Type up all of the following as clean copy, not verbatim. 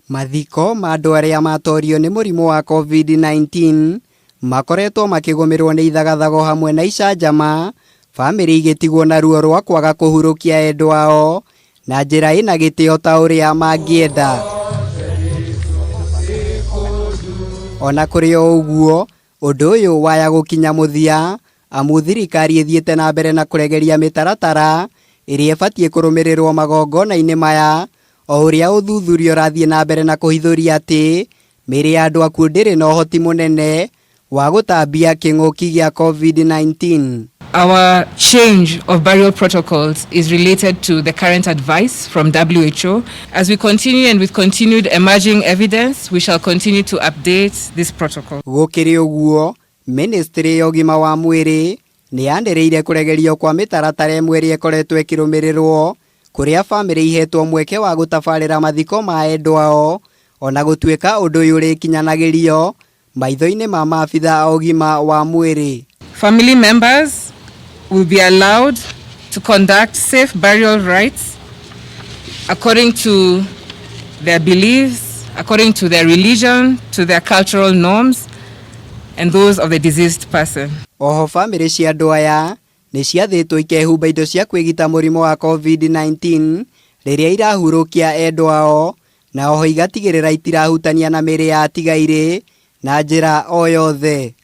Mathiko ma andũ arĩa matorio nĩ mũrimũ wa COVID-19 makoretwo makĩgũmĩrwo nĩ ithagathago hamwe na icanjama, bamĩrĩ igĩtigwo na ruo rwa kwaga kũhurũkia endwa ao na njĩra ĩna gĩtĩo ta ũrĩa mangĩenda. Ona kũrĩ o ũguo, ũndũ ũyũ waya gũkinya mũthia amu thirikari ĩthiĩte na mbere na kũregeria mĩtaratara ĩrĩa ĩbatiĩ kũrũmĩrĩrwo magongona-inĩ maya o ũrĩa ũthuthuria ũrathiĩ na mbere na kũhithũria atĩ mĩĩrĩ ya andũ akuũ ndĩrĩ na ũhoti mũnene wa gũtambia kĩng'ũki gĩa COVID-19. Our change of burial protocols is related to the current advice from WHO. As we continue and with continued emerging evidence, we shall continue to update this protocol. Gũkĩrĩ ũguo, ministry ya ũgima wa mwĩrĩ nĩ yanĩrĩire kũregerio kwa mĩtaratara ĩmwe ĩrĩa ĩkoretwo ĩkĩrũmĩrĩrwo kũrĩa bamĩrĩ ihetwo mweke wa gũtabarĩra mathiko ma endwa ao ona gũtuĩka ũndũ ũyũ ũrĩkinyanagĩrio maitho-inĩ ma maabitha a ũgima wa mwĩrĩ. Family members will be allowed to conduct safe burial rites according to their beliefs, according to their religion, to their cultural norms, and those of the deceased person. Oho bamĩrĩ cia andũ aya nĩ ciathĩtwo ikehumba indo cia kwĩgita mũrimũ wa COVID-19 rĩrĩa irahurũkia endwa ao na oho igatigĩrĩra itirahutania na mĩĩrĩ ya atigairĩ na njĩra o yothe.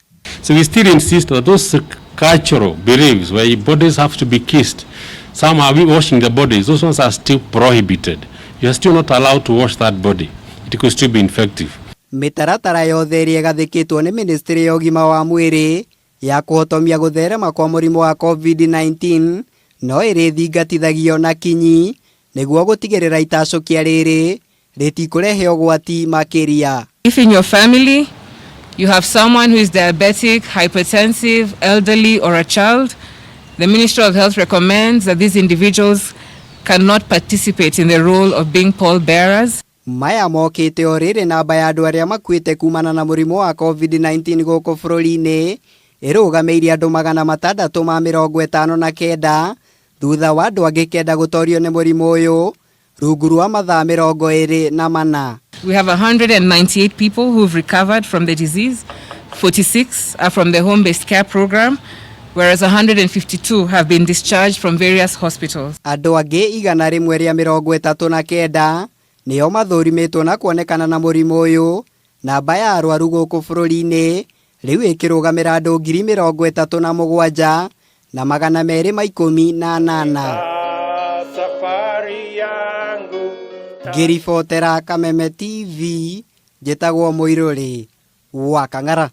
So we still insist that those cultural beliefs where bodies have to be kissed, some are washing the bodies, those ones are still prohibited. You are still not allowed to wash that body. It could still be infective. Mĩtaratara yothe ĩrĩa ĩgathĩkĩtwo nĩ ministry ya ũgima wa mwĩrĩ ya kũhotomia gũtherema kwa mũrimũ wa COVID-19 no ĩrĩthingatithagio na kinyi nĩguo gũtigĩrĩra itacũkia rĩrĩ rĩtikũrehe ũgwati makĩria. If in your family you have someone who is diabetic, hypertensive, elderly, or a child, the Ministry of Health recommends that these individuals cannot participate in the role of being pallbearers. Maya mokĩte o rĩrĩ namba ya andũ arĩa makuĩte kumana na mũrimũ wa COVID-19 gũkũ bũrũri-inĩ ĩrũgamĩire andũ 659 thutha wa andũ angĩ 9 gũtorio nĩ mũrimũ ũyũ rungu rwa mathaa 24. We have 198 people who've recovered from the disease. 46 are from the home-based care program, whereas 152 have been discharged from various hospitals. Andũ angĩ 139 nĩo mathũrimĩtwo na kuonekana na mũrimũ ũyũ. Namba ya arwaru gũkũ bũrũri-inĩ rĩu ĩkĩrũgamĩra andũ 37,218. Safari yangu. Ngĩribotera Kameme TV, njĩtagwo Mũirũrĩ wa Kang'ara.